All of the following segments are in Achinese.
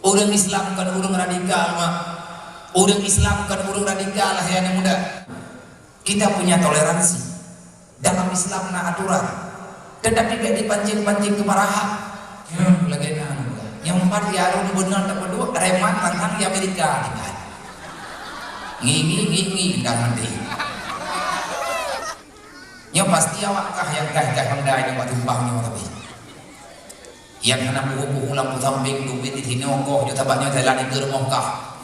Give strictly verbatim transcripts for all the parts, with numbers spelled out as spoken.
Ureuëng Islam kon ureuëng radikal, mak. Ureuëng Islam kon ureuëng radikal, hai aneuk muda. Kita punya toleransi. Dalam Islam na aturan. Tetapi gak dipancing-pancing kemarahan. Hmm, lagée na. Nyang pat ya rum beunang teupeuduek reman tantang di Amerika. Ngi, ngi, ngi, ngi, dah nanti. Nyoe pasti awak kah nyang kah-kah pandai nyoe bak tumpang nyoe tapi. Nyang hana puhu-puhu lampu sampéng duek di sinoe koh nyoe tabak nyoe jalan di rumoh kah.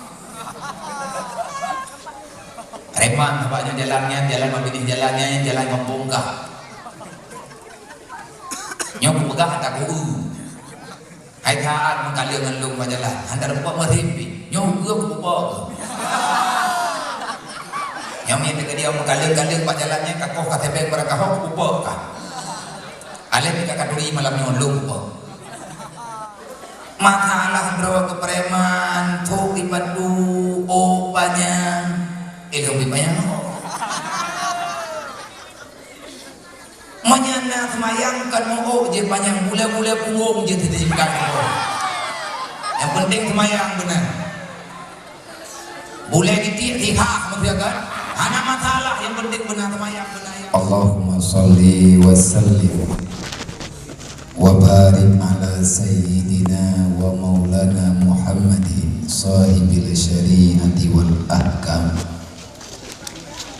Reman tabak nyoe jalan nyan, jalan mabini jalan nyan, jalan kampung kah. Nyoe kupeugah tak kueu. Hai that meukaleueng ngon lôn bak jalan, hana rumpok meurhim pih. Nyoe ukeue kupeupok. Nyang mien teuka dia meukaleueng-kaleueng bak jalan nyan ka koh ka tebeng beurakah ho kupeupok ka. Alèh pih ka katuri malam nyoe lôn kupeupok. Masalah droe keu preman, thok ipat du, ôk panyang. Eh, lôn pih panyang. Meunyoe na seumayang kon meu-ôk jih panyang, bulée-bulée punggong jih teutingkat. Nyang penting seumayang beuna. Bulée gitiek hihah meusiaga. Hana masalah, nyang penting beuna seumayang beuna ya. Allahumma shalli wa sallim wa barik ala sayyidina wa maulana Muhammadin sahibil syariati wal ahkam.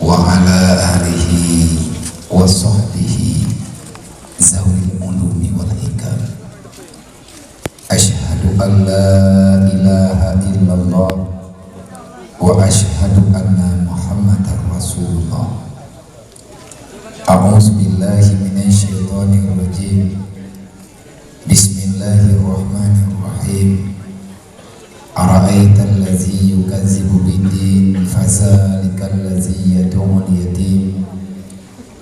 Wa ala alihi wa sahbihi zawil ulumi wal hikam. Asyhadu an la ilaha illallah wa asyhadu anna Muhammadar Rasulullah. A'udzu billahi minasy syaithanir rajim. Bismillahirrahmanirrahim. Ara'aital ladzi yukazzibu biddin, fadzalikal ladzi yad'ul yatim,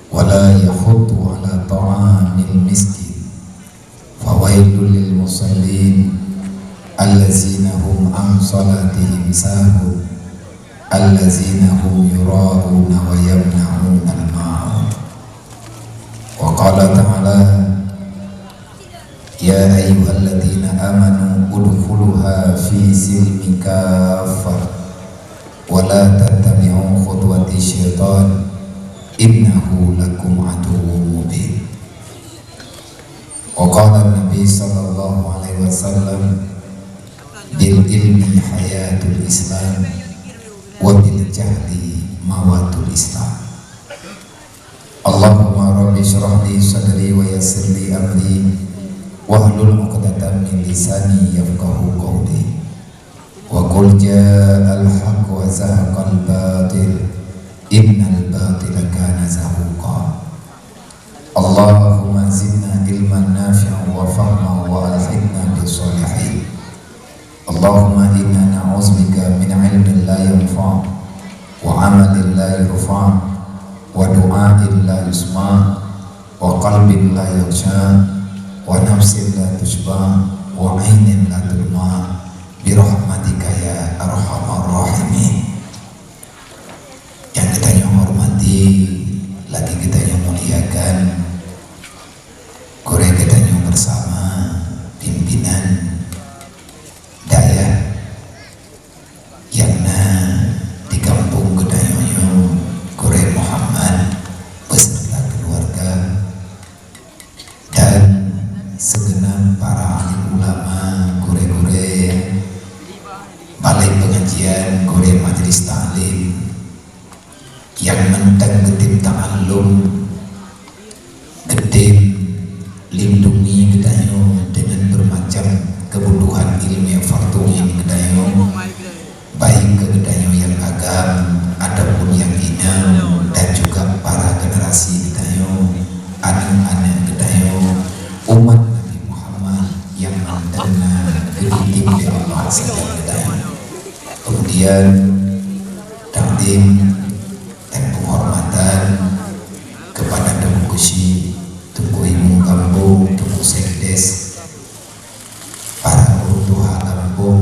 wa la yahuddu 'ala ta'amil miskin, fawailul lil musallin, alladzina hum 'an shalatihim sahun, alladzina hum yura'una wa yamna'unal ma'un. Wa qala ta'ala, "Ya ayyuhalladzina amanu udkhuluha fi silmi kaffah, wa la tattabi'u khutuwati syaitan, innahu lakum aduwwum mubin." Wa qala Nabi sallallahu alaihi wasallam, "Bil ilmi hayatul Islam, wa bil jahli mawatul Islam." Allahumma rabbi shrah li sadri wa yassir li amri, wahlul 'uqdatam min lisani yafqahu qawli. Wa qul ja'al haqq wa zahaqal batil, innal batila kana zahuqa. Allahumma zidna ilman nafi'an wa fahman wa alhiqna bis shalihin. Allahumma inna na'udzubika min ilmin la yanfa', wa amalin la yurfa', wa du'ain la yusma', wa qalbin la yakhsha, wa nafsin la tusyba', wa ainin la tudma, bi rahmatika ya arhamar rahimin. Nyang geutanyoe hormati, lagi geutanyoe muliakan, gurée geutanyoe bersama pimpinan dayah nyang na di gampông geutanyoe nyoe, Gurée Muhammad beserta keluarga, dan segenap para alim ulama, gurée-gurée balai pengajian, gurée majelis taklim nyang mantong geutem ta'allum, geutem lindungi geutanyoe deungon bermacam keubutuhan ilmu nyang fardhu ain geutanyoe, baik keu geutanyoe nyang agam ataupun nyang inong, dan juga para generasi geutanyoe, aneuk-aneuk geutanyoe, umat Nabi Muhammad nyang mantong na geudidik lé Allah sayang geutanyoe. Kemudian, takdim dan penghormatan kepada Teungku Chik, Teungku Imum Gampông, Teungku Sekdes, para ureueng tuha gampông,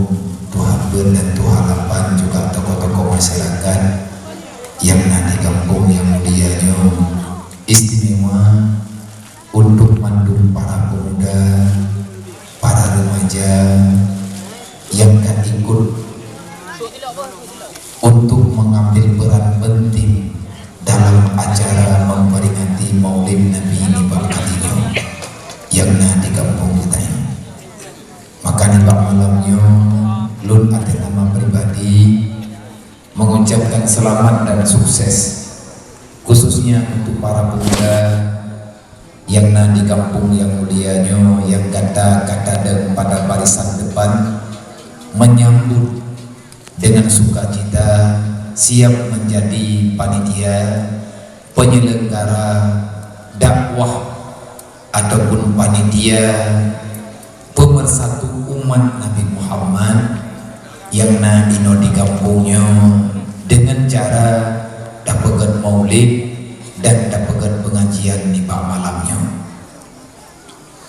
tuha beuet dan tuha lapan, juga tokoh-tokoh masyarakat nyang na di gampông nyang mulia nyoe. Istimewa untuk mandum para pemuda, para remaja nyang ka ikut untuk mengambil peran penting dalam acara memperingati Maulid Nabi nibak kali nyoe nyang na di gampông geutanyoe. Maka nibak malam nyoe, lôn atas nama pribadi mengucapkan selamat dan sukses, khususnya untuk para pemuda nyang na di gampông nyang mulia nyoe, nyang gata ka tadong pada barisan depan menyambut dengan sukacita siap menjadi panitia penyelenggara dakwah ataupun panitia pemersatu umat Nabi Muhammad nyang na inoe di gampông nyoe dengan cara tapeugét maulid dan tapeugét pengajian nibak malam nyoe.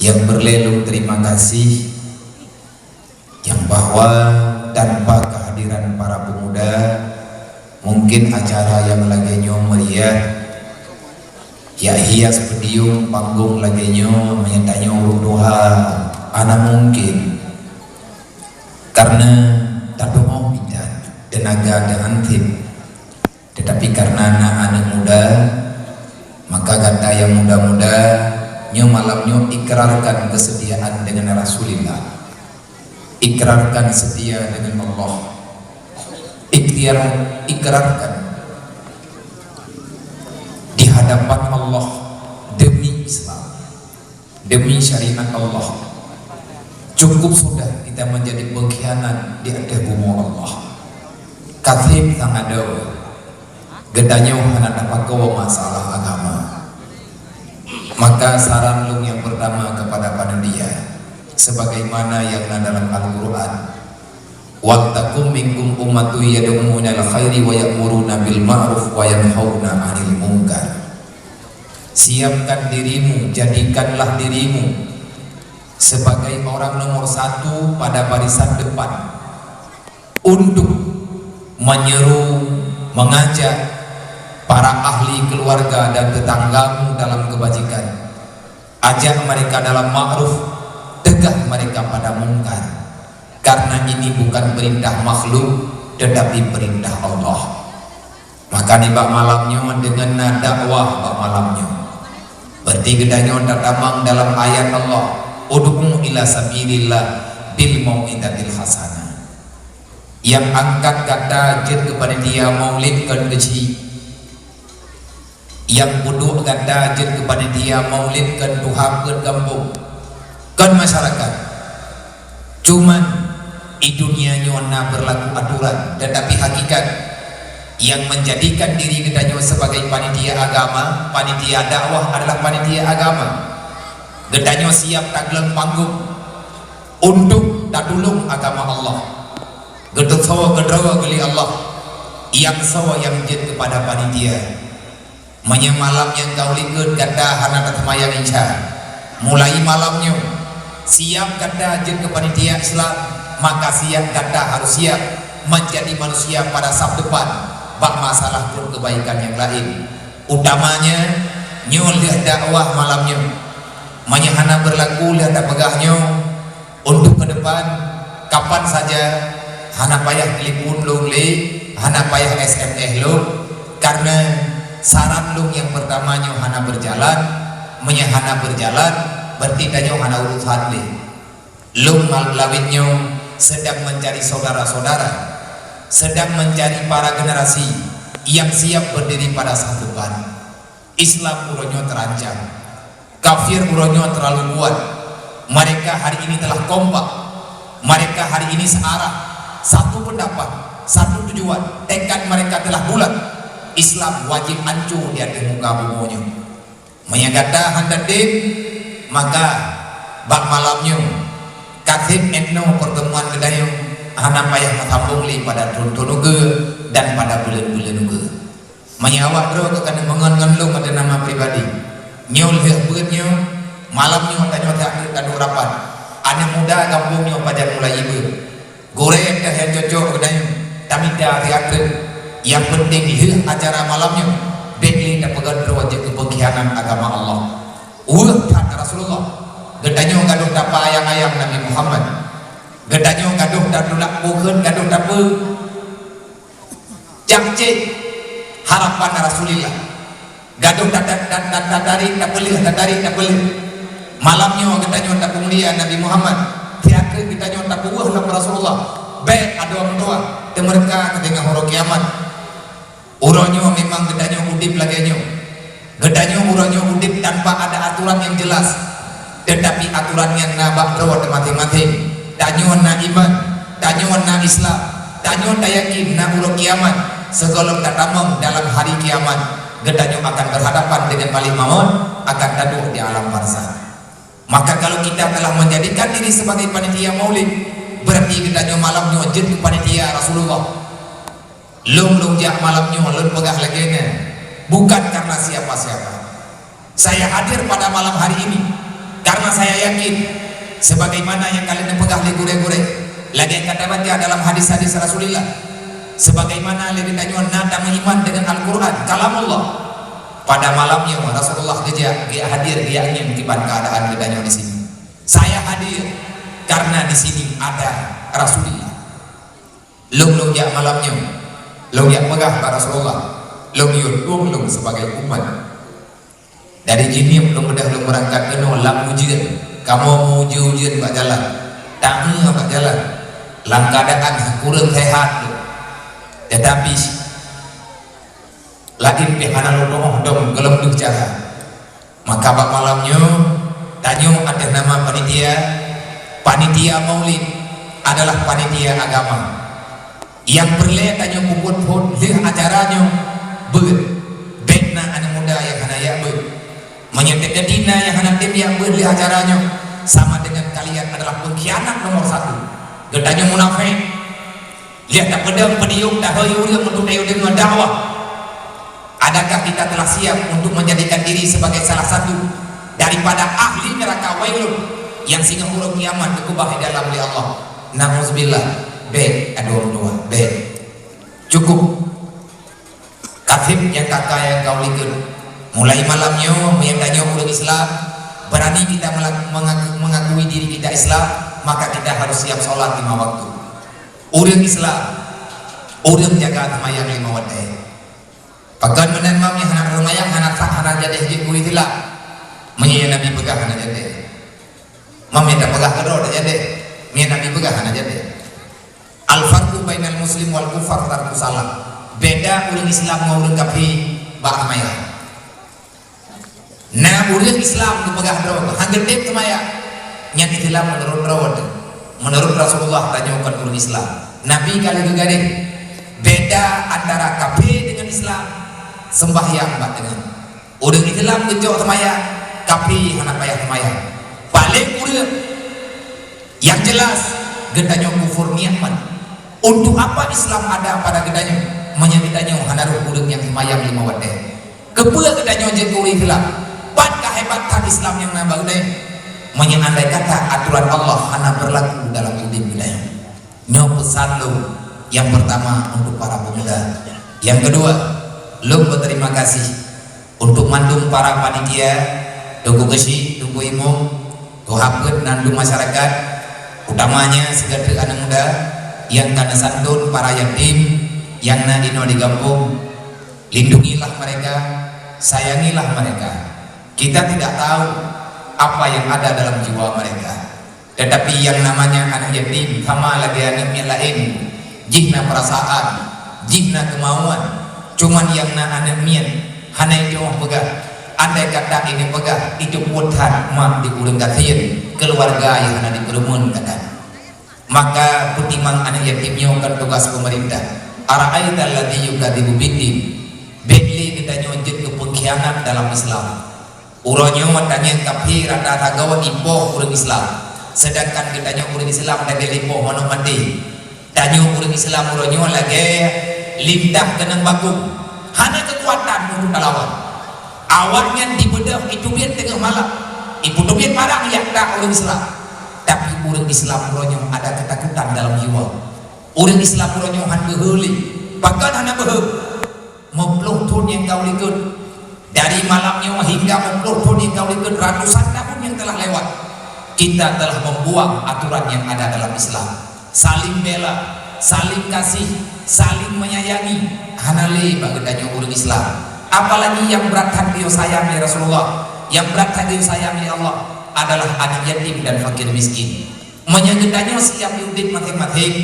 Nyang peureulée lôn terima kasih nyang bahwa tanpa kehadiran para pemuda, mungkin acara nyang lagée nyoe meriah, jak hias podium panggong lagée nyoe, meunyoe tanyoe ureuëng tuha, hana mungkin. Karena tadoa mita, tenaga geuanteuk. Tetapi karena na aneuëk muda, maka gata nyang muda-muda, nyoe malam nyoe ikrarkan kesetiaan dengan Rasulullah. Ikrarkan setia dengan Allah. Ikhtiar, ikrarkan di hadapan Allah demi Islam, demi syariat Allah. Cukup sudah kita menjadi pengkhianat di ateueh bumoe Allah. Kathib sangat ada. Geutanyoe hana tapakoe masalah agama. Maka saran lôn nyang pertama kepada panitia, sebagaimana nyang na dalam Al-Quran, "Wal takum minkum ummatun yad'una ilal khairi wa ya'muruna bil ma'ruf wa yanhauna 'anil munkar." Siapkan dirimu, jadikanlah dirimu sebagai orang nomor satu pada barisan depan untuk menyeru, mengajak para ahli keluarga dan tetanggamu dalam kebajikan. Ajak mereka dalam ma'ruf, tegah mereka pada mungkar. Karena ini bukan perintah makhluk, tetapi perintah Allah. Maka nibak malam nyoe deungon na dakwah bak malam nyoe. Berarti geutanyoe tatamong dalam ayat Allah, "Ud'u ila sabilillah bil mau'izatil hasanah." Nyang angkat gata jeuet keu panitia maulid kon keuchik. Nyang peuduek gata jeuet keu panitia maulid kon tuha peuet gampông, kon masyarakat. Cuman, di dunia nyoe na berlaku aturan, tetapi hakikat nyang menjadikan diri geutanyoe sebagai panitia agama, panitia dakwah adalah panitia agama. Geutanyoe siap tagleng panggong untuk tatulông agama Allah. Geuteusoe keudroe geuh lé Allah, nyang soe nyang jeuet keupada panitia. Meunyoe malam nyang ka u likot gata hana taseumayang Isya, mulai malam nyoe, siap gata jeuet keu panitia Islam, maka siap gata harôh siap menjadi manusia pada saf depan bak masalah peuet keubaikan nyang laén. Utamanya, nyoe lheueh dakwah malam nyoe. Meunyoe hana beurlaku lheueh tapeugah nyoe, untuk ke depan, kapan saja hana payah telepon lôn lé, hana payah S M S lôn, karena saran lôn nyang pertama nyoe hana berjalan. Meunyoe hana berjalan, berarti tanyoe hana urusan lé. Lôn malam nyoe sedang mencari saudara-saudara, sedang mencari para generasi yang siap berdiri pada saf depan. Islam uroe nyoe terancam. Kafir uroe nyoe terlalu kuat. Mereka hari ini telah kompak. Mereka hari ini searah, satu pendapat, satu tujuan. Tekad mereka telah bulat. Islam wajib hancur di ateueh muka bumoe nyoe. Meunyoe gata hana tem, maka bak malam nyoe, ka tem 'et noe pertemuan geutanyoe, hana payah meusambông lé pada thôn-thôn ukeue dan pada buleuen-buleuen ukeue. Meunyoe awak droe ka keuneuk meungon ngon lôn ateueh nama pribadi, nyoe lheueh beuet nyoe, malam nyoe tanyoe that taduek rapat. Aneuëk muda gampông nyoe pajan mulai beuet. Gurée teuh nyang cocok geutanyoe, tamita siat treuk. Nyang peunteng lheueh acara malam nyoe, bék lé tapeugét droe jeuet keu peungkhianat agama Allah. Weueh that Rasulullah, geutanyoe gadôh tapa ayang-ayang Nabi Muhammad. Geutanyoe gadôh tatulak bukon, gadôh tapeue cangcit harapan Rasulillah. Gadôh ta-, ta-, ta-, ta-, tatarik tapeuleueh, tatarik tapeuleueh. Malam nyoe geutanyoe tapeumulia Nabi Muhammad, siat geutanyoe tapeuweueh lom Rasulullah. Bèk adoe meutuah, teumeureuka keu teungoh uroe kiamat. Uroe nyoe memang geutanyoe udép lagèe nyoe. Geutanyoe uroe nyoe udép tanpa ada aturan nyang jelas. Teutapi aturan nyan na bak droe teumaséng-maséng. Tanyoe na iman, tanyoe na Islam, tanyoe tayakin na uroe kiamat. Sigohlom tatamong dalam hari kiamat, geutanyoe akan berhadapan dengan Malik Maut, akan taduek di alam barzakh. Maka kalau kita telah menjadikan diri sebagai panitia maulid, berarti geutanyoe malam nyoe jeuet keu panitia Rasulullah. Lôn, lôn jak malam nyoe, lôn peugah lagèe nyan, bukan karena siapa-siapa. Saya hadir pada malam hari ini karena saya yakin, sebagaimana nyang ka lheueh neupeugah lé gurèe-gurèe, lagèe ka tabaca dalam hadis-hadis Rasulillah, sebagaimana lé geutanyoe na tameuiman dengan Al-Quran, kalamullah. Pada malam nyoe Rasulullah geujak, geujak hadir, geujak ngieng kiban keuadaan geutanyoe di sini. Saya hadir karena di sini ada Rasulillah. Lôn, lôn jak malam nyoe, lôn jak peugah bak Rasulullah, lôn yue tueng lôn sibagai umat. Dari Jeunieb lôn beudôh lôn beurangkat keunoe lam ujeuen, kamoe meu-ujeuen-ujeuen bak jalan, tangieng bak jalan, lam keuadaan kureueng seuhat lôn. Teutapi laén pih hana lôn tu'oh dong gohlom deuh cara. Maka bak malam nyoe, tanyoe ateueh nama panitia, panitia maulid adalah panitia agama. Nyang peureulèe tanyoe peubuet phôn lheueh acara nyoe, beuet. Bèk na aneuk muda nyang hana jak beuet. Meunyoe teukeudi na nyang hana tem jak beuet lheueh acara nyoe, sama dengan kalian adalah pengkhianat nomor satu. Geutanyoe munafék. Lheueh tapeudong podium, tahôi ureueng untuk tayue deungoe dakwah. Adakah kita telah siap untuk menjadikan diri sebagai salah satu daripada ahli neraka wailun nyang singoh uroe kiamat geukeubah di dalam lé Allah? Nauzubillah. Bèk, adoe meutuah, bèk. Cukup. Kafé nyang ka-ka nyang ka ulikot. Mulai malam nyoe, meunyoe tanyoe ureueng Islam, berani kita melak-, mengaku-, mengakui diri kita Islam, maka kita harus siap sholat lima waktu. Ureueng Islam, ureueng jaga seumayang lima watèe. Pakon meunan, meunyoe hana seumayang, hana sah, hana jadèh jeuet ureueng Islam. Meunyoe Nabi peugah hana jadèh. Meunyoe tapeugah keudroe dak jadèh. Meunyoe Nabi peugah hana jadèh. Al-farqu bainal muslim wal kufar tarkus shalah. Beda ureueng Islam ngon ureueng kafé bak seumayang. Na ureueng Islam geupeugah droe, han geutem seumayang. Nyan Islam meunurot droe teuh. Meunurot Rasulullah, tanyoe kon ureueng Islam. Nabi ka lheueh geugaréh beda antara kafé deungon Islam, seumbahyang bak teungoh. Ureueng Islam geucok seumayang, kafé hana payah seumayang. Paléng ureueng nyang jelas, geutanyoe kufur nikmat. Untuk apa Islam ada pada geutanyoe, meunyoe geutanyoe hana rôh ureueng nyang seumayang lima watèe? Keupeue geutanyoe jeuet keu ureueng Islam? Pat ka hebat that Islam nyang na bak geutanyoe, meunyoe andai kata atoran Allah hana beurlaku dalam udeb geutanyoe? Nyoe peusan lôn nyang peurtama untuk para peumuda. Nyang keudua, lôn beuterima kasih untuk mandum para panitia, Teungku Geuchik, Teungku Imum, Tuha Peuet, mandum masyarakat, utamanya sigoe treuk aneuk muda nyang ka neusantôn para yatim nyang na inoe di gampông. Lindungilah mereka, sayangilah mereka. Kita tidak tahu apa yang ada dalam jiwa mereka. Tetapi yang namanya anak yatim sama lagèe aneuk miet laén, jih na perasaan, jih na keumauan. Cuman nyang na aneuk miet hana jitu'oh peugah. Andai kata ini peugah, itu peuet that mak di ureueng gasien, keuluwarga nyang hana jipeureumeun gata. Maka peutimang aneuk yatim nyoe kon tugas peumeurintah. Ara'aital ladzi yukadzibu biddin. Bèk lé geutanyoe jeuet keu peungkhianat dalam Islam. Uroe nyoe tangieng kafé rata sagoe ipoh ureueng Islam, seudangkan geutanyoe ureueng Islam lagèe ipoh manok maté. Tanyoe ureueng Islam uroe nyoe lagèe lintah keunong bakong, hana keukuatan untuk talawan. Awaknyan jibeudôh jiteubiet teungoh malam, jipeuteubiet parang jak that ureueng Islam. Tapi ureueng Islam uroe nyoe ada keutakutan dalam jiwa. Ureueng Islam uroe nyoe han beuhe lé, pakon hana beuhe. Meuploh thon nyang ka u likot. Dari malam nyoe hingga meuploh thon nyang ka u likot, ratusan tahun nyang telah lewat. Kita telah membuang aturan yang ada dalam Islam. Saling bela, saling kasih, saling menyayangi, hana lé bak geutanyoe ureuëng Islam. Apalagi nyang brat that geuyue sayang lé Rasulullah, nyang brat that geuyue sayang lé Allah adalah anak yatim dan fakir miskin. Meunyoe geutanyoe siap udeb maséng-maséng,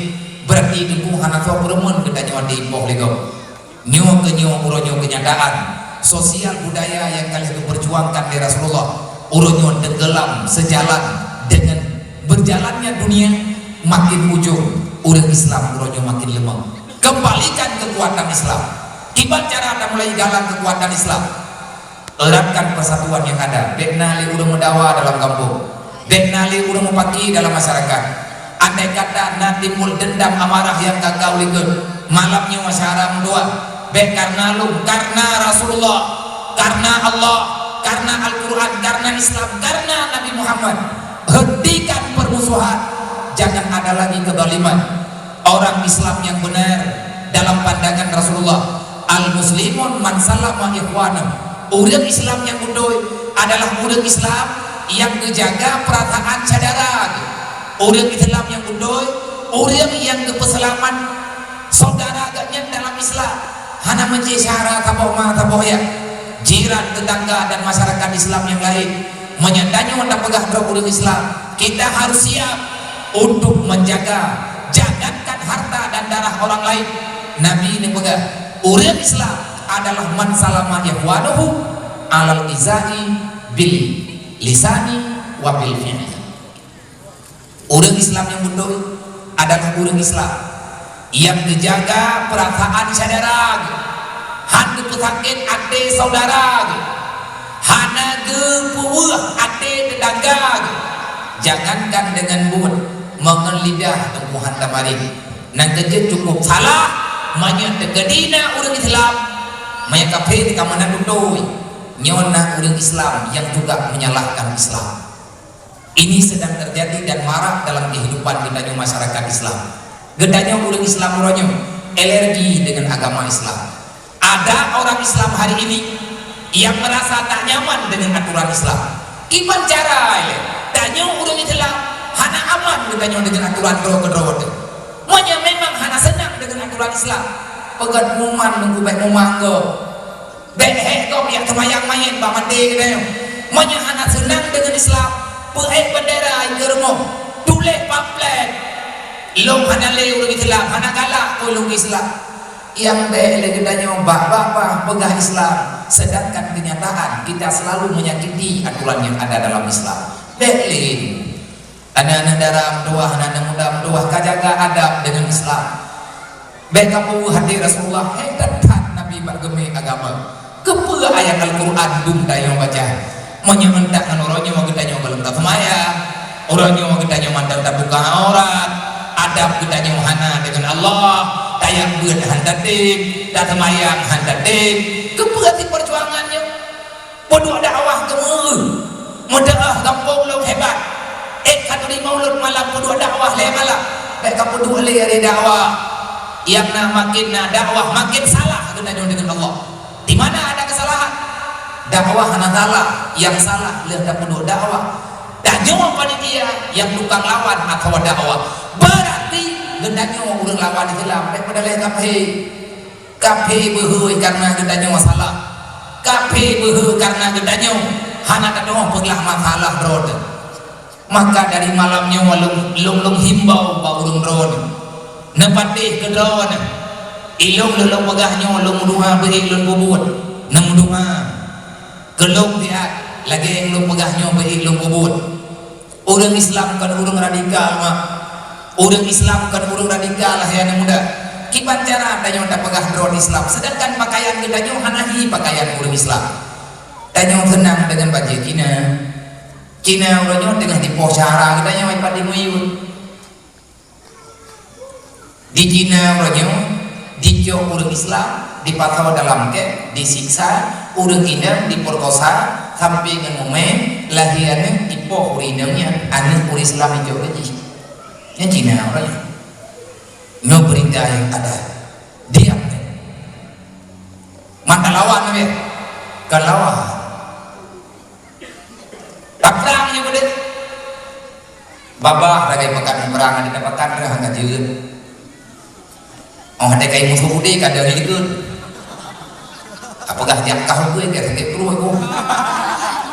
berarti teungku hana soe peurumoh geutanyoe di poh lé gob. Nyoe keuh nyoe uroe nyoe keunyataan sosial budaya nyang ka lheueh geupeurjuangkan lé Rasulullah. Uroe nyoe teunggelam seujalan deungon beujalannya dunia, makin ujong ureuëng Islam uroe nyoe makin leumah. Kembalikan keukuatan Islam. Kiban cara anda mulai galang keukuatan Islam? Eratkan persatuan nyang ada. Bék na lé ureuëng meudawa dalam gampông. Bék na lé ureuëng mupaki dalam masyarakat. Andai kata na timbul dendam amarah nyang ka gau likot, malam nyoe syara meudoa. Bék karna lôn, karna Rasulullah, karna Allah, karna Al-Quran, karna Islam, karna Nabi Muhammad. Hentikan permusuhan. Jangan ada lagi kezaliman. Orang Islam yang benar dalam pandangan Rasulullah, al-muslimun man salama ikhwanahu. Ureuëng Islam nyang beutôi adalah ureuëng Islam nyang geujaga peurasaan syedara. Ureuëng Islam nyang beutôi, ureuëng nyang geupeuseulamat syedara geuhnyan dalam Islam. Hana meucé syara saboh ma saboh yah, jiran, teutangga dan masyarakat Islam nyang laén. Meunyoe tanyoe tapeugah droe ureuëng Islam, kita harus siap untuk menjaga, jangankan harta dan darah orang lain. Nabi neupeugah, ureuëng Islam adalah man salama ikhwanuhu alal izai bil lisani wa bil fi'li. Ureuëng Islam nyang beutôi adalah ureuëng Islam nyang geujaga peurasaan syedara geuh, han geupeusakét até syedara geuh, hana geupeuweueh até teutangga geuh. Jangankan deungon buet, meungon lidah teungku han tamarit. Nyang keujeuet cukup salah, meunyoe teukeudi na ureuëng Islam, meunyoe kafé ka meunan beutôi, nyoe na ureuëng Islam nyang juga menyalahkan Islam. Ini sedang terjadi dan marak dalam kehidupan geutanyoe masyarakat Islam. Geutanyoe ureuëng Islam uroe nyoe alergi dengan agama Islam. Ada orang Islam hari ini yang merasa tak nyaman dengan aturan Islam. Kiban cara ilée? Tanyoe ureuëng Islam hana aman geutanyoe dengan aturan droe keudroe teuh. Meunyoe memang hana seunang dengan aturan Islam, peugét muman nunggu bék mumang gob. Bék hék gob jak seumayang manyét bak maté geutanyoe. Meunyoe hana seunang deungon Islam, peuék bendera i keu rumoh, tuléh pamflet, "Lôn hana lé ureuëng Islam, hana galak keu lôn Islam." Nyang bék lé geutanyoe bah-bah peugah Islam, sedangkan kenyataan kita selalu menyakiti aturan yang ada dalam Islam. Bék lé. Aneuk-aneuk dara meutuwah, aneuk muda meutuwah, ka jaga adab deungon Islam. Bék ka peue hadis Rasulullah, hék that-that Nabi bak geumé agama. Keupeue ayat Al-Quran dum tanyoe baca? Meunyoe eunteuk ngon uroe nyoe geutanyoe gohlom taseumayang, uroe nyoe geutanyoe mantong tabuka aurat, adab geutanyoe hana deungon Allah, tayang beuet han tatem, taseumayang han tatem. Keupeue hati peujuangan nyoe? Peuduek dakwah keumeureuh, meudeuh gampông lom hebat. Ék khanuri maulud malam peuduek dakwah lhée malam. Bék ka peuduek lé hari dakwah. Nyang na makin na dakwah, makin salah geutanyoe deungon Allah. Di mana ada kesalahan? Dakwah hana salah, nyang salah lheueh tapeuduek dakwah. Tanyoe panitia nyang tukang lawan atawa dakwah. Berarti geutanyoe ureuëng lawan Islam daripada lhée kafé. Kafé beuhôi kareuna geutanyoe salah. Kafé beuhôi kareuna geutanyoe hana tatu'oh peuglah masalah droe teuh. Maka dari malam nyoe lôn, lôn, lôn himbau bak ureuëng droe nyoe. Neupatéh keu droe nyoe. Ilôn lôn, lôn peugah nyoe lôn meudoa beuék lôn peubuet. Neumeudoa. Keu lôn siat lagée nyang lôn peugah nyoe beuék lôn peubuet. Ureuëng Islam kon ureuëng radikal, mak. Ureuëng Islam kon ureuëng radikal, hai aneuk muda. Kiban cara tanyoe tapeugah droe Islam, seudangkan pakaian geutanyoe hana hi pakaian ureuëng Islam. Tanyoe seunang deungon bajée Cina. Cina uroe nyoe teungoh jipoh syedara geutanyoe i Padang Muyun. Di Cina uroe nyoe, dicok ureuëng Islam, dipasoe dalam kép, disiksa, ureuëng inong dipeurkosa, sampoe ngon mumé, lahé aneuk, dipoh ureuëng inong nyan, aneuk ureuëng Islam ijok lé jih. Nyan Cina uroe nyoe. Nyoe beurita nyang ada. Diam. Mata lawan, ya? Ka lawan. Taprang nyoe beudeuh. Babah lagèe pakat muprang, ada pakat reuh hana jeuet. Oh, ada kai musoh udé ka dari likot. Apakah jak kah ukui ka sakét pruet ku?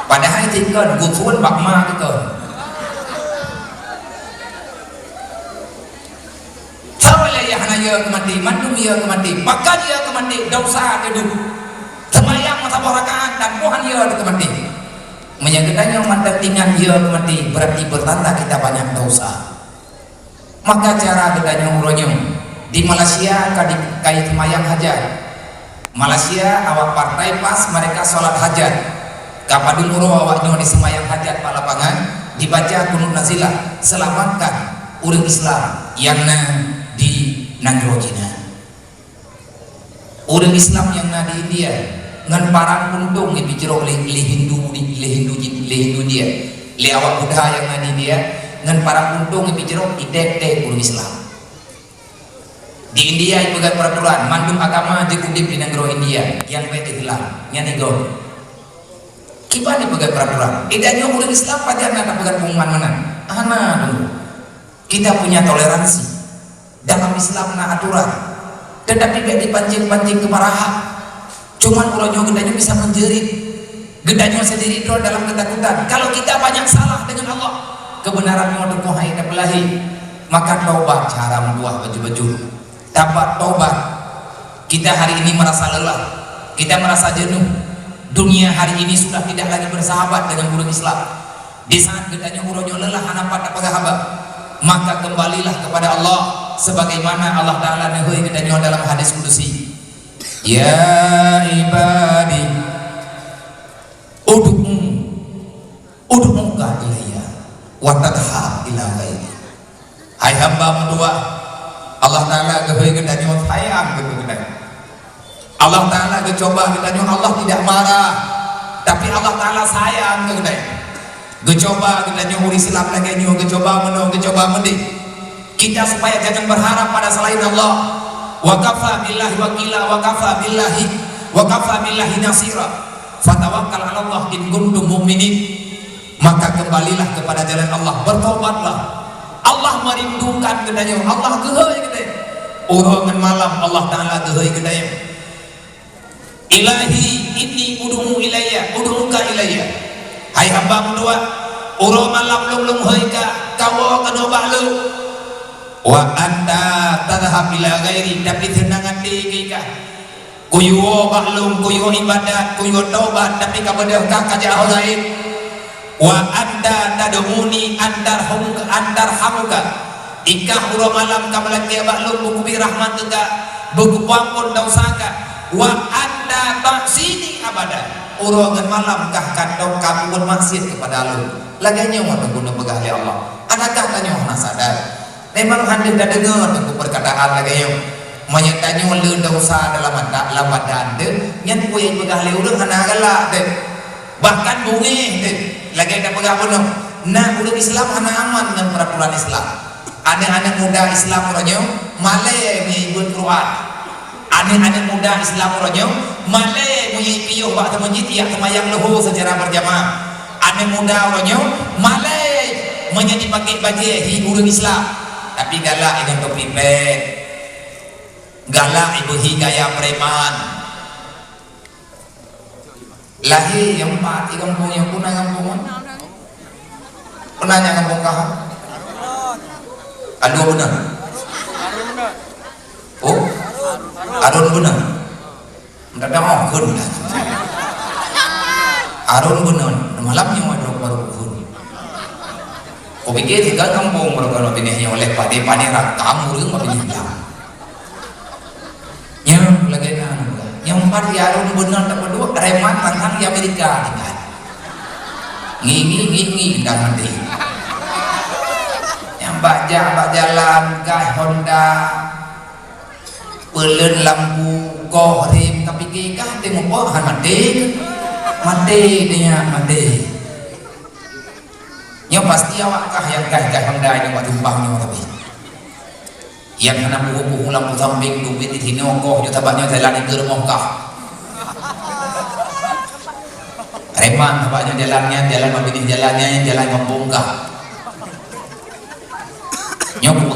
Padahai cit kon, gusôn bak ma teuh kon. Saboh lé yah hana yö keu maté, mandum yö keu maté. Pakon yö keu maté, desya teuh. Seumayang meusaboh rakaat dan Tuhan yö keu maté. Meunyoe geutanyoe mantong ingat yö keu maté, berarti bertanda kita banyak dosa. Maka cara geutanyoe uroe nyoe, di Malaysia ka di, ka jiseumayang hajat. Malaysia awak partai PAS mereka salat hajat. Ka padum uroe awak nyoe jiseumayang hajat bak lapangan, dibaca kunut nazilah, selamatkan ureueng Islam nyang na di nanggroe Cina. Ureueng Islam nyang na di India ngon parang untông jipeucrok lé, lé Hindu di, lé Hindu ji-, lé Hindu India. Lé awak Buddha nyang na di India ngon parang untông jipeucrok, jitém-tém ureueng Islam. Di India jipeugöt peuraturan, mandum agama jeuet udép di nanggroe India, nyang bèk Islam, nyan igoe. Kiban jipeugöt peuraturan? Eh, tanyoe ureueng Islam pajan na tapeugöt pengumuman meunan? Hana dong. Kita punya toleransi. Dalam Islam na aturan. Tetapi bèk dipancing-pancing keumarahan. Cuman uroe nyoe geutanyoe bisa menjerit. Geutanyoe sendiri droe dalam ketakutan. Kalau kita banyak salah dengan Allah, kebenaran nyoe teungoh hai tapeulahé. Maka taubat cara meutuah baju-baju. Taubat, taubat. Kita hari ini merasa lelah. Kita merasa jenuh. Dunia hari ini sudah tidak lagi bersahabat dengan ureueng Islam. Di saat geutanyoe uroe nyoe lelah hana pat tapeugah haba, maka kembalilah kepada Allah, sebagaimana Allah Taala neuhôi geutanyoe dalam hadis kudusi, "Ya ibadi, ud'u, ud'uka ilayya, wa tadhhab ila ghairi." Hai hamba meutuah, Allah Taala geuhôi geutanyoe sayang keu geutanyoe. Allah Taala geucuba geutanyoe, Allah tidak marah, tapi Allah Taala sayang keu geutanyoe. Geucuba geutanyoe ureueng Islam lagèe nyoe, geucuba meunoe, geucuba meudéh. Kita supaya jangan berharap pada selain Allah. Wa kafa billahi wakila, wa kafa billahi, wa kafa billahi nasira. Fatawakkal 'alallah in kuntum mu'minin. Maka kembalilah kepada jalan Allah, bertobatlah. Allah merindukan geutanyoe, Allah geuhôi geutanyoe. Uroe ngon malam Allah Taala geuhôi geutanyoe. "Ilahi, inni ud'u ilayya, ud'uka ilayya." Hai hamba meutuah, uroe malam lôn, lôn hôi kah, kawoe keunoe bak lôn. "Wa anta tadhhab ila ghairi," tapi seunang até keu ikah. Kuyue bak lôn, kuyue ibadat, kuyue tobat, tapi ka beudôh kah kajak ho laén. "Wa anta tad'uni antarhamuka, antarhamuka." Ikah uroe malam ka meulakèe bak lôn, beukubi rahmat keu kah, beukupuampon desya kah. "Wa anta ta'sini abada." Uroe ngon malam kah kantong ka peubuet maksiat keupada lôn. Lagèe nyoe teungku neupeugah lé Allah. Adakah tanyoe hana sadar? Memang hana tadeungoe teungku perkataan lagèe nyoe. Meunyoe tanyoe le desya dalam ata-, lam badan teuh, nyan peue nyang peugah lé ureueng hana galak teuh. Bahkan beungéh teuh, lagèe tapeugah bunoe, na ureueng Islam hana aman ngon peuraturan Islam. Aneuk-aneuk muda Islam uroe nyoe malèe meuibuet Quran. Aneuk-aneuk muda Islam uroe nyoe malèe meunyoe piôh bak teumeujit, jak seumayang luhô seucara berjamaah. Aneuk muda uroe nyoe malèe meunyoe jipakèk bajèe hi ureueng Islam, tapi galak inong topi pèng, galak ibeuhi gaya preman. Lahé nyang pat di gampông nyoe, peue nan gampông nyoe? Peue nan nyang gampông kah? Alue Beuneu. Oh? Arôn Beuneu. Ndak ada mau kheun. Arôn Beuneu. Malam nyoe ada baru kheun. Kupikir tiga gampông baru kalau binéh nyoe oleh padé-padé rakam ureueng bak binéh blang. Nyan lagèe na, nyang pat di Arôn Beuneu teupeuduek, preman tang-tang di Amerika tinggai. Ngi, ngi, ngi, ngi, dan mandi. Nyang bak jak, bak jalan, gas Honda, peuleuen lampu, koh rem, tapi kah teuh mupoh, han maté. Maté dia, maté. Nyoe pasti awak kah nyang gas-gas Honda nyoe bak tumpang nyoe tapi. Nyang hana puhu-puhu lampu sampéng teubiet di sinoe koh nyoe sabab nyoe jalan di rumoh kah. Preman sabab nyoe jalan nyan, jalan bak binéh jalan nyan, jalan gampông kah.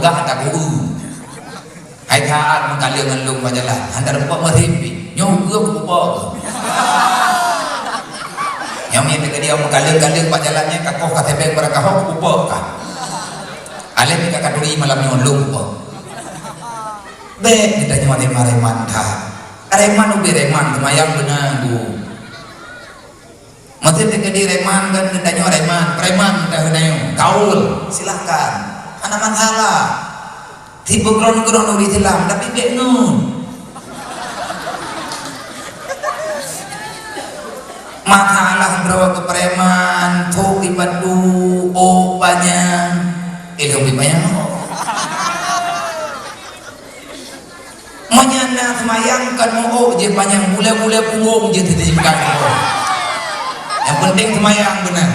Gah taku. Hai that meukaleueng ngon lôn bak jalan, hana teumpat meurhem pih. Nyoe ukeue kupeupok. Nyang mien teuka dia meukaleueng-kaleueng bak jalan nyan, ka koh ka tebeng beurakah ho kupeupok ka. Aléh mita katuri malam nyoe lôn kupeupok. Bèk geutanyoe reman-reman that. Reman ubé reman, seumayang beuna, Bu. Meusé teukeudi reman kan geutanyoe reman, preman geutanyoe. Gaul, silahkan. Hana masalah. Sibuk ron-ron ureueng Islam, tapi bèk ngon. Masalah droe keu preman, thok iban du, ôk panyang. Eh, lôn panyang. Meunyan na seumayang kon meu-ôk jih panyang, bulèe-bulèe punggong jih teutinggai. Nyang penting seumayang beuna.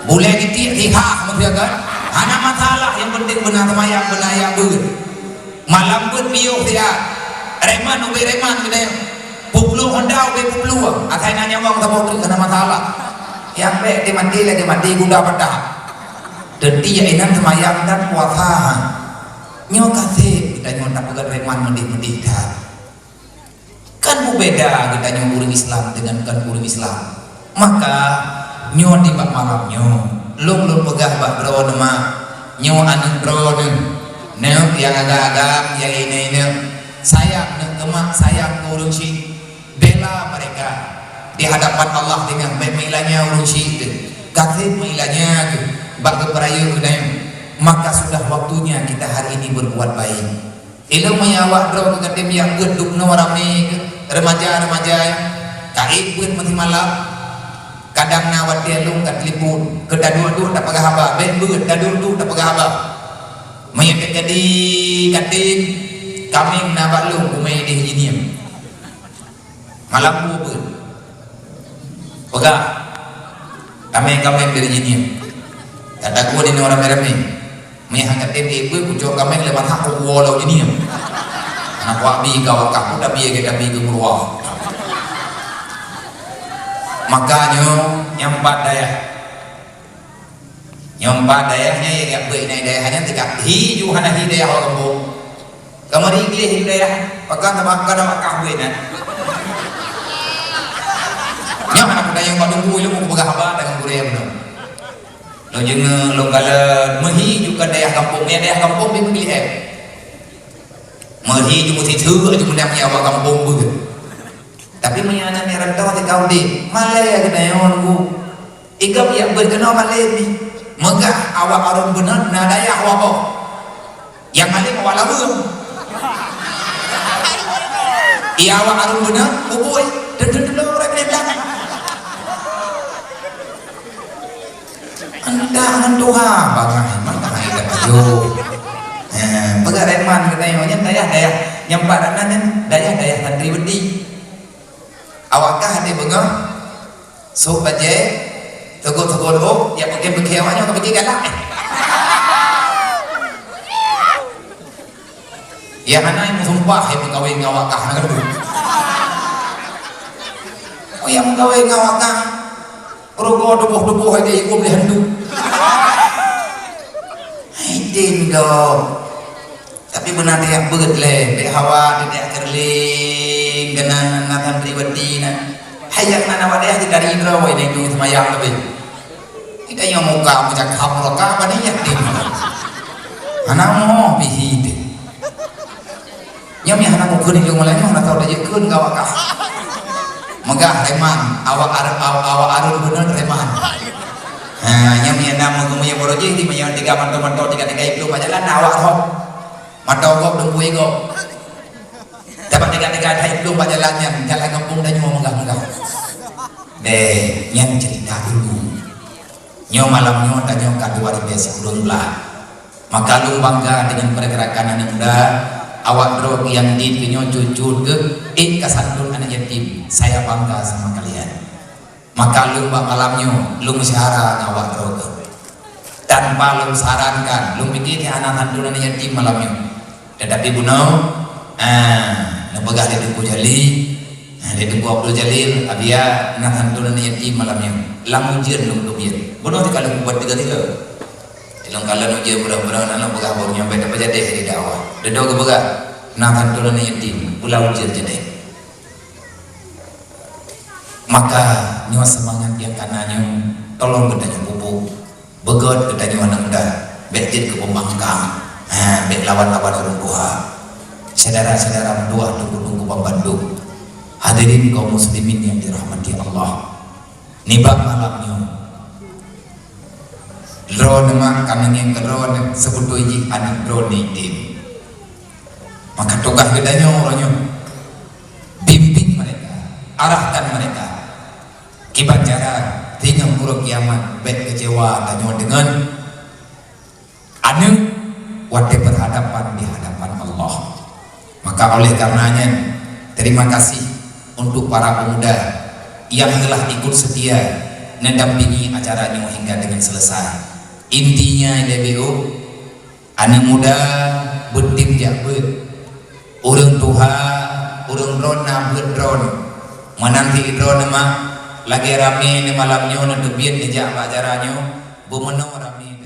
Bulèe gitiek sihah meusia kan? Hana masalah, nyang penting beuna seumayang, beuna jak beuet. Malam beuet piôh siat. Reman ubé reman geutanyoe. Peuplueng honda ubé peuplueng. Asai na nyawöng saboh treuk hana masalah. Nyang bèk dimati lé dimati gula patah. Teutiek inan seumayang dan puasa. Nyoe ka sép geutanyoe tapeugah reman meudeh-meudeh that. Kan beubeda geutanyoe ureueng Islam deungon kon ureueng Islam. Maka, nyoe di bak malam nyoe, lôn lôn peugah bak droeneuh mak, nyoe aneuk droeneuh, neuk nyang agam-agam, nyang inong-inong, sayang neuk keu mak, sayang keu ureueng chik, bela mereka di hadapan Allah dengan baik meulanya ureueng chik teuh, ka sép meulanya teuh, bak geupeurayeuk geutanyoe. Maka sudah waktunya kita hari ini berbuat baik. Ilôn meunyoe awak droe keu geutem nyang beuet dubnoe ramé keuh, remaja-remaja nyan, ka ék beuet meusimalam, kadang na watèe lôn ka telepon, keu taduek-duek tapeugah haba, bèk beuet, taduek-duek tapeugah haba. Meunyoe teukeudi katem, kaméng na bak lôn, kumé idéh jinieng. Malam buet beuet. Peugah. Kaméng-kaméng dari jinieng. Tatagoe ninoe ramé-ramé. Meuhana katem beuet, kucok kaméng lé mata kuwoe lam jinieng. Aneuk kuak bi ka wakah, kuda bi ke tabi ke meurua. Maka nyoe nyang pat dayah. Nyoe pat dayah nyan nyang beuet inai dayah nyan tingkat hi ju hana hi dayah orang kampung. Kamari gleh ju dayah, pakan sama kada wakah beuet nyan. Nyoe hana kuda nyang bak dungku ilmu kupeugah haba dengan gurée meunoe. Lôn jeuet lôn kalon meuhi ju ka dayah kampung, nyang dayah kampung di meugleh. Meuhi ju meusiseuk ju meunang nyang awak kampung beuet. Tapi meunyoe aneuk rantau teuka udeb, malèe geutanyoe nunggu. Igab jak beuet keunoe malèe pih. Meugah awak Arun Beuneut na dayah Waboh. Nyang malèe awak Laweueng. Iya awak Arun Beuneut, bubui, teuntèe-teuntèe ureueng nibak. Entah ngon tuha bangai, maka hai dah pajoh. Eh, peugah reman geutanyoe nyan dayah-dayah nyang pat na nyan dayah-dayah santri beudi. Awak kah hana beungoh, sôk bajèe, teugôt-teugôt ôk, jak peuke-peuke awak nyoe ka peuke galak. Ya hana meusumpah ya meukawen ngon awak kah na keudua. Oh ya meukawen ngon awak kah. Rugoe tuboh-tuboh hai ikôm lé hantu. Hai tem gob. Tapi beuna teuyak beuet lé, bèk hawa teuyak keureuling keunan na santri beudi na. Hai jak na awak dayah jitari droe wai na itu seumayang leubeh. Kita nyang muka macam kamu ka apa ni yatim. Hana mo bisi teuh. Nyang meuhana mukheun ilong malam nyoe hana tau tajeuet kheun keu awak kah. Meugah reman, awak Ar-, aw-, awak Arun Beuneut reman. Ha, nyang meuhana meugeumeu barô jih di meunyoe tiga mantong-mantong tiga-tiga iplueng bak jalan na awak thon. Mantong gob dum bui gob. Dapat tiga-tiga that iplueng bak jalan nyan, jalan gampông tanyoe meugah-meugah. Deh, nyan cerita dulu. Nyoe malam nyoe tanyoe ka dua ribèe sikureueng blaih. Maka lôn bangga dengan pergerakan aneuk muda, awak droe nyang dit keu nyoe cut-cut keuh ék ka santun aneuk yatim. Saya bangga sama kalian. Maka lôn bak malam nyoe lôn meusyahara ngon awak droe keuh. Tanpa lôn sarankan, lôn pike keu hana santun aneuk yatim malam nyoe. Tetapi bunoe, ah, neupeugah lé Teungku Jali, ah, lé Teungku Abdul Jalil, Abia, na santun aneuk yatim malam nyoe. Lam ujeuen lôn teubiet. Bunoe teuka lôn buet tiga-tiga. Lôn kalon ujeuen beurang-beurang, na lôn peugah bak ureueng nyan, "Bèk tapeujadèh di dakwah." Dudoe geupeugah, "Na kantô lôn yatim, pula ujeuen jadèh." Maka, nyoe seumangat nyang kana nyoe, tolong geutanyoe pupuk. Beugöt geutanyoe aneuk muda, bèk jeuet keu peubangkang. Ha, bèk lawan-lawan ureueng tuha. Syedara-syedara meutuah, teungku-teungku banmandum. Hadirin kaum muslimin nyang dirahmati Allah. Nibak malam nyoe, droeneuh mak ka neungieng keu droeneuh, seubeutôi jih aneuk droeneuh yatim. Maka tugaih geutanyoe uroe nyoe, bimbing mereka, arahkan mereka. Kiban cara, singoh uroe kiamat, bèk keucewa tanyoe deungon aneuk watèe berhadapan di hadapan Allah. Maka oleh karena nyan, terima kasih untuk para pemuda yang telah ikut setia mendampingi acara nyoe hingga dengan selesai. Intinya, lé B O, aneuk muda beutem jak beuet. Ureueng tuha, ureueng droeneuh na beuet droeneuh. Meunan cit droeneuh mak, lagèe ramè neuh malam nyoe neuteubiet neujak bak acara nyoe, beumeunoe ramè.